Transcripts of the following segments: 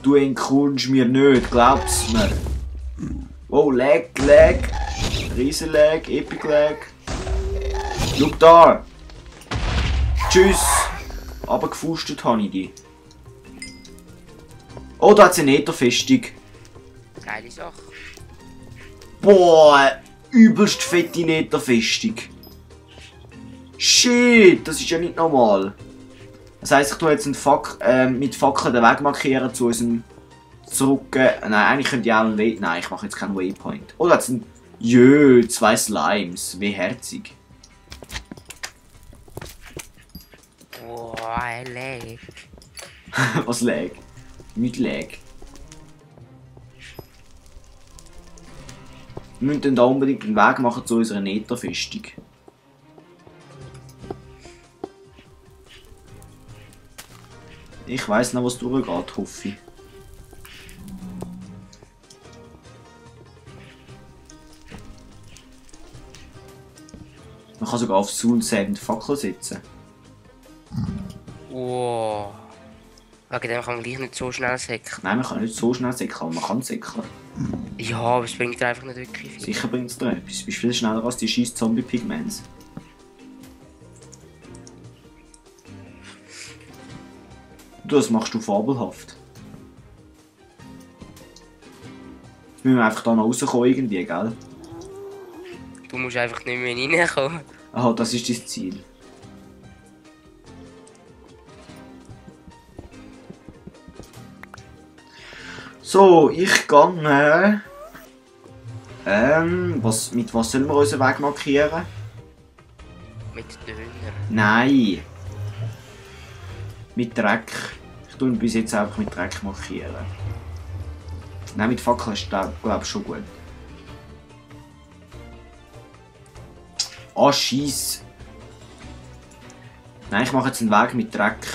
du entkommst mir nicht, glaub's mir. Oh, Lag, Lag. Riesen Lag, Epic Lag. Schau da. Tschüss. Runtergefustet habe ich die. Oh, da hat es eine Netherfestung. Geile Sache. Boah, übelst fette Netherfestung. Shit, das ist ja nicht normal. Das heisst, ich tue jetzt mit Fackeln den Weg markieren zu unserem zurück. Nein, eigentlich könnte ich auch einen Waypoint. Nein, ich mache jetzt keinen Waypoint. Oh, da hat ein. Jö, 2 Slimes. Wie herzig. Boah, Lag. Was Lag? Mit Lag. Wir müssen dann da unbedingt einen Weg machen zu unserer Netherfestung. Ich weiss noch, was durchgeht, hoffe ich. Man kann sogar auf Soul Sand Fackel setzen. Wow. Wegen dem kann man gleich nicht so schnell säckeln. Nein, man kann nicht so schnell säckeln, aber man kann säckeln. Ja, aber es bringt dir einfach nicht wirklich viel. Sicher bringt es dir etwas. Du bist viel schneller als die scheiß Zombie-Pigments. Das machst du fabelhaft. Jetzt müssen wir einfach da noch rauskommen irgendwie, gell? Du musst einfach nicht mehr reinkommen. Aha, das ist dein Ziel. So, ich gehe. Mit was sollen wir unseren Weg markieren? Mit Döner. Nein! Mit Dreck. Ich tue ihn bis jetzt einfach mit Dreck markieren. Nein, mit Fackeln ist glaube ich schon gut. Ah, Scheiss. Nein, ich mache jetzt einen Weg mit Dreck.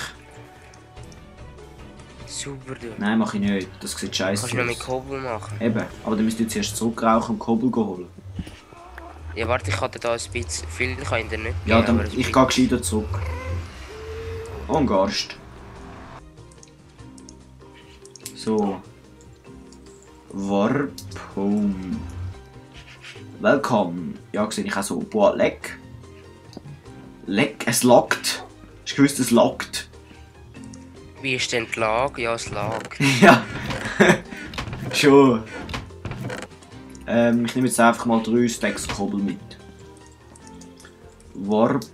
Super, du. Nein, mache ich nicht. Das sieht scheiße aus. Kannst du noch mit Kobel machen? Eben, aber dann müsst ihr zuerst zurückrauchen und Kobel holen. Ja, warte, ich kann dir da ein bisschen. Viel kann ich dir nicht Ja, geben, dann aber ich gehe gescheiter zurück. Und Garst. So. Warp Home. Willkommen. Ja, sehe ich auch so. Boah, leck. Leck, es lockt. Hast du gewusst, es lockt? Wie ist denn die Lage? Ja, es lag. Ja. Schon. Ich nehme jetzt einfach mal 3 Stacks Kobbel mit. Warp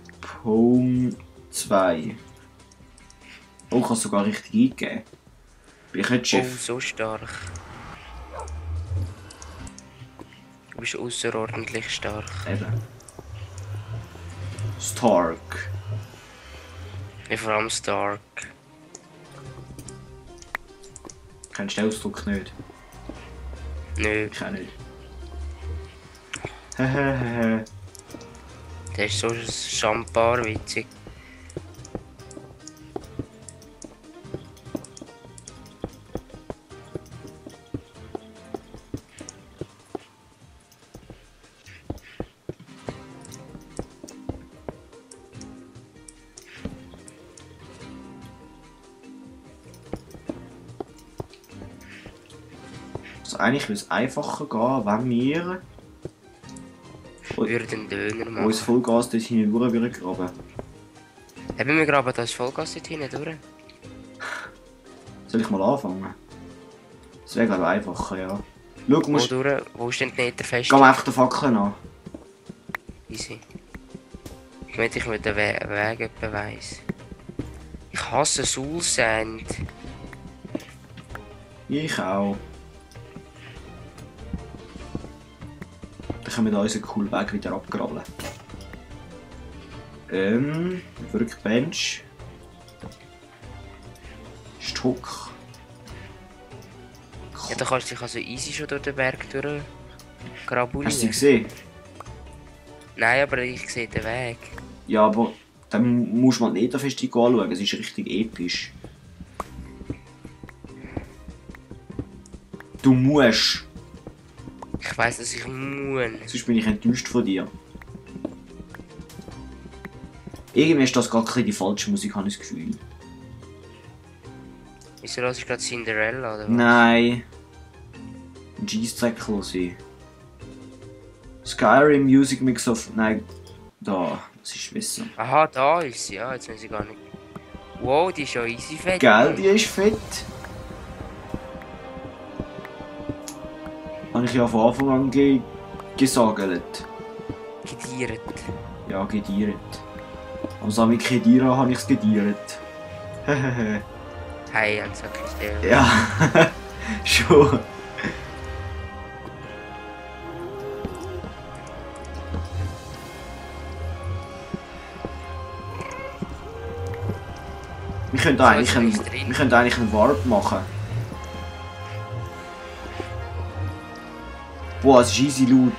Home 2. Oh, ich kann es sogar richtig eingeben. Bin ich nicht Oh, Chef? so stark. Du bist außerordentlich stark. Eben. Stark. Ja, vor allem stark. Kennst du den Ausdruck nicht? Nö, Ich auch nicht. Hehehe. der ist so schambar witzig. Also eigentlich würde es einfacher gehen, wenn wir Würden Döner machen. uns Vollgas dort hinten durch würden graben. Haben wir graben das Vollgas dort hinten durch? Soll ich mal anfangen? Das wäre glaube ich einfacher, ja. Schau, Wo musst... durch? Wo ist denn die Netherfest? Geh mal einfach den Fackeln an. Easy. Ich möchte, ich mit den Weg etwa weiss. Ich hasse Soul Sand. Ich auch. Dann können wir da unseren coolen Weg wieder abgraben. Workbench. Stock. Ja, da kannst du dich also easy schon durch den Berg durch grabulieren. Hast du sie gesehen? Nein, aber ich sehe den Weg. Ja, aber dann musst du mal die Netherfestung anschauen. Es ist richtig episch. Du musst. Ich weiss, dass ich muss. Sonst bin ich enttäuscht von dir. Irgendwie ist das gar keine die falsche Musik, habe ich das Gefühl. Wieso hörst du gerade Cinderella oder was? Nein. Ein G-Stack sein. Skyrim Music Mix of. Nein. Da. Das ist besser. Aha, da ist sie. Ja, jetzt weiß ich gar nicht. Wow, die ist ja easy fett. Gell, die ist fett. Habe ich ja von Anfang an gesagelt. Gediert. Ja, gediert. Am Sami Kedira habe ich es gediert. Hey, ein Sackistel. Ja, schon. Wir können eigentlich einen Warp machen. Boah, es ist easy laut.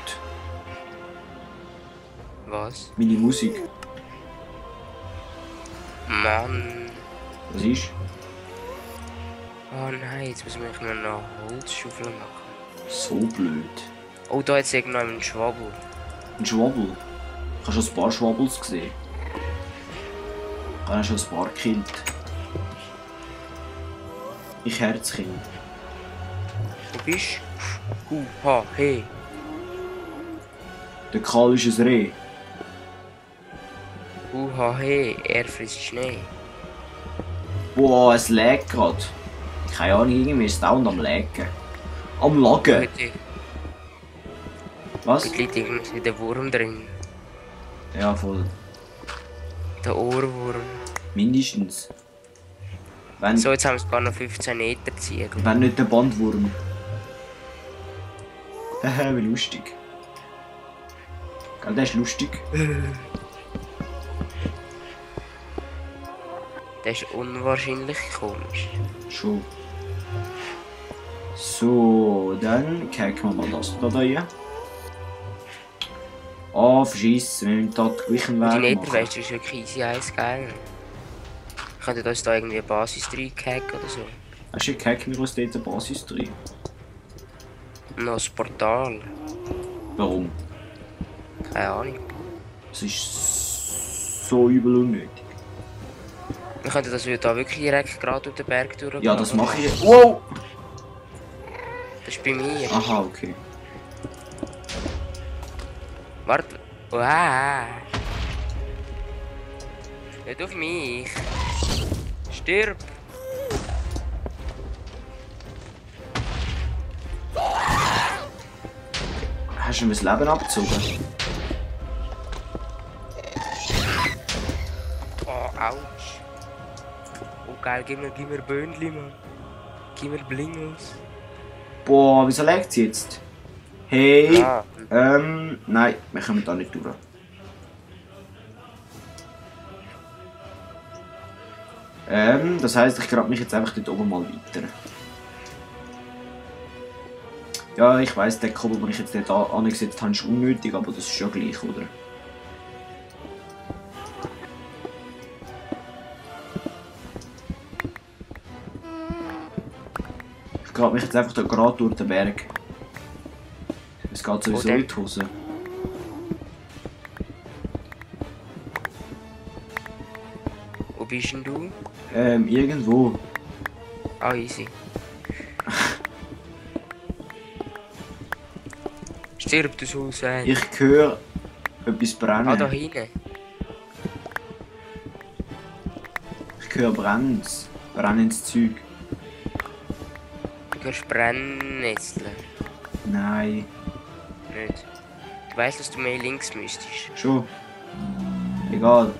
Was? Meine Musik. Mann. Was ist? Oh nein, jetzt müssen wir noch Holzschaufel machen. So blöd. Oh, da jetzt irgendwo einen Schwabbel. Ein Schwabbel. Ich habe schon ein paar Schwabbels gesehen. Ich habe schon ein paar gekillt. Ich Herzkind. Wo bist du? Ha, hey. Der Karl ist ein Reh. Ha, hey. Er frisst Schnee. Boah, es lag gerade. Keine Ahnung, irgendwie ist es dauernd am Lagen. Am Lagen. Heute Was? liegt irgendwie der Wurm drin. Ja, voll. Der Ohrwurm. Mindestens. Wenn, So, jetzt haben wir es gar noch 15 Meter ziehen. wenn nicht der Bandwurm. Haha, wie lustig. Gell, der ist lustig. Das ist unwahrscheinlich komisch. Schon. So, dann kicken wir mal das da rein. Ah, verschissen, wir müssen da den gleichen Die Weg machen. Netherweste ist wirklich easy eins geil. Könnte das da irgendwie eine Basis drin hacken oder so? Hast du gehackt, wir uns dort eine Basis drin? Noch das Portal. Warum? Keine Ahnung. Es ist so übel unnötig. Wir könnten das da wirklich direkt gerade durch den Berg durch. Ja, das mache ich. Wow! Das ist bei mir. Aha, okay. Warte. Wow. Nicht auf mich. Stirb. Hast du ihm das Leben abgezogen? Oh, ouch. Oh geil, gib mir Böhnli, Mann. Gib mir Blingos. Boah, wieso laggt sie jetzt? Hey! Ah. Nein, wir kommen da nicht durch. Das heisst, ich grab mich jetzt einfach dort oben mal weiter. Ja, ich weiss, der Koppel, den ich jetzt dort angesetzt habe, ist unnötig, aber das ist ja gleich, oder? Ich grab mich jetzt einfach da gerade durch den Berg. Es geht sowieso in die Hose. Wo bist denn du? Irgendwo. Ah, easy. Stirb das Haus ein. Ich höre etwas brennen. Ah, da hinten. Ich höre brennendes Zeug. Du hörst Brennnetzeln. Nein. Nicht. Du weißt, dass du mehr links müsstest. Schon. Egal.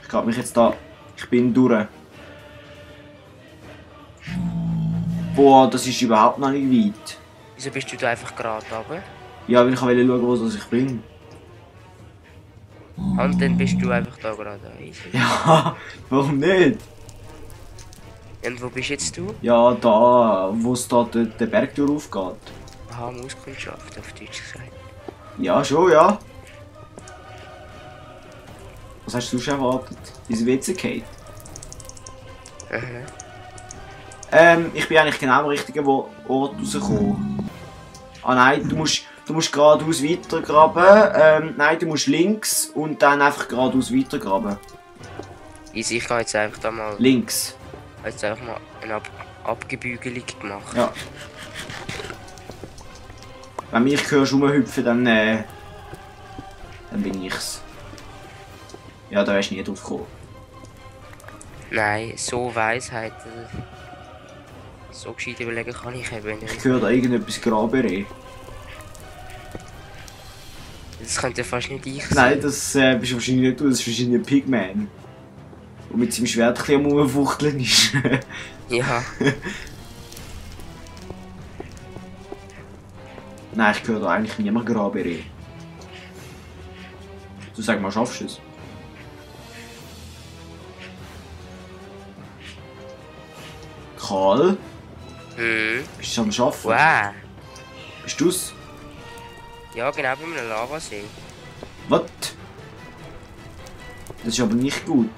Ich grab mich jetzt da. Ich bin durch. Boah, das ist überhaupt noch nicht weit. Wieso bist du da einfach gerade runter? Ja, weil ich wollte schauen, wo das ich bin. Und dann bist du einfach da gerade. Easy. Ja, warum nicht? Und wo bist jetzt du? Ja, da, wo es da den Berg durch aufgeht. Aha, Mauskundschaft, auf Deutsch gesagt. Ja, schon, ja. Was hast du schon erwartet? Ins WC geht. Ich bin eigentlich genau am richtigen Ort rausgekommen. Ah nein, du musst geradeaus weitergraben. Nein, du musst links und dann einfach geradeaus weitergraben. Easy, ich kann jetzt einfach da mal. Links. Jetzt einfach mal einen Abgebügelung gemacht. Ja. Wenn mich hörst rumhüpfen, dann bin ich's. Ja, da wärst du nie drauf gekommen. Nein, so Weisheit. So gescheit überlegen kann ich eben Ich nicht. höre da irgendetwas Grabere. Das könnte fast nicht ich Nein, sein. das bist du wahrscheinlich nicht du, das ist wahrscheinlich ein Pigman. Der mit seinem Schwert ein bisschen am Rumfuchteln ist. Ja, Nein, ich höre da eigentlich niemand Grabere. Du sag mal, schaffst du es? Karl, bist du am Schaffen? wow. Bist du's? Ja, genau bei einem Lavasee. Was? Das ist aber nicht gut.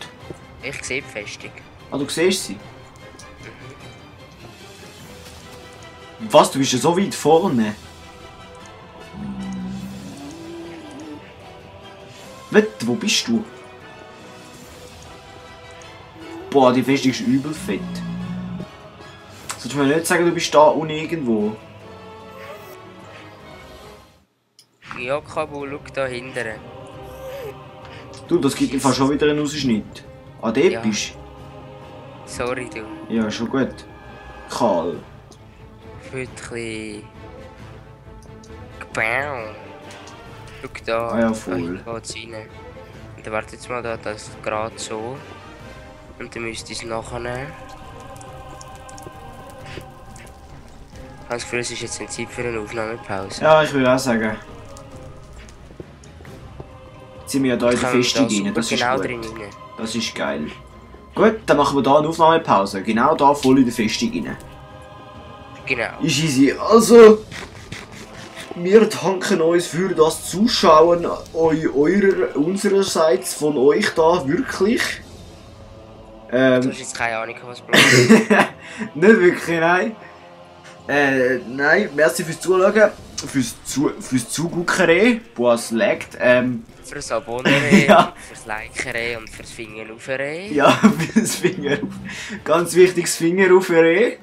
Ich sehe die Festung. Ah, du siehst sie? Was? Du bist ja so weit vorne. Wo bist du? Boah, die Festung ist übel fett. Sollst du mir nicht sagen, du bist da unten irgendwo? Ja, Kabul, schau da hinten. Du, das gibt im Fall schon wieder einen Ausschnitt. Ah, dort Ja. bist Sorry, du. du? Ja, schon gut. Karl. Wird ein bisschen... Gebau. Schau da. Ah ja, voll. Da geht's rein. Und dann warte jetzt mal da, das gerade so. Und dann müsste ich es nachnehmen. Ich habe das Gefühl, es ist jetzt eine Zeit für eine Aufnahmepause. Ja, ich würde auch sagen. Jetzt sind wir ja da in der Kommen Festung da rein, super das ist genau gut. drin rein. Das ist geil. Gut, dann machen wir da eine Aufnahmepause. Genau da voll in der Festung rein. Genau. Ist easy. Also, wir danken uns für das Zuschauen unsererseits von euch da wirklich. Du hast jetzt keine Ahnung, was passiert. Nicht wirklich, nein. Nein, merci fürs Zuschauen, fürs Zugucken, wo es laggt. Fürs Abonnieren, Ja. fürs Liken und fürs Finger aufreden. Ja, fürs Finger auf. Ganz wichtiges Finger auf. Und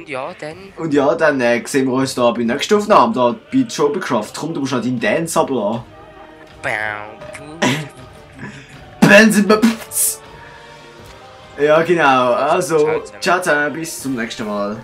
ja, dann. Und ja, dann sehen wir uns da bei der nächsten Aufnahme, da bei Showcraft. Komm, du musst noch deinen Dance ablassen. Ja, genau. Also, Ciao zusammen. ciao zusammen, bis zum nächsten Mal.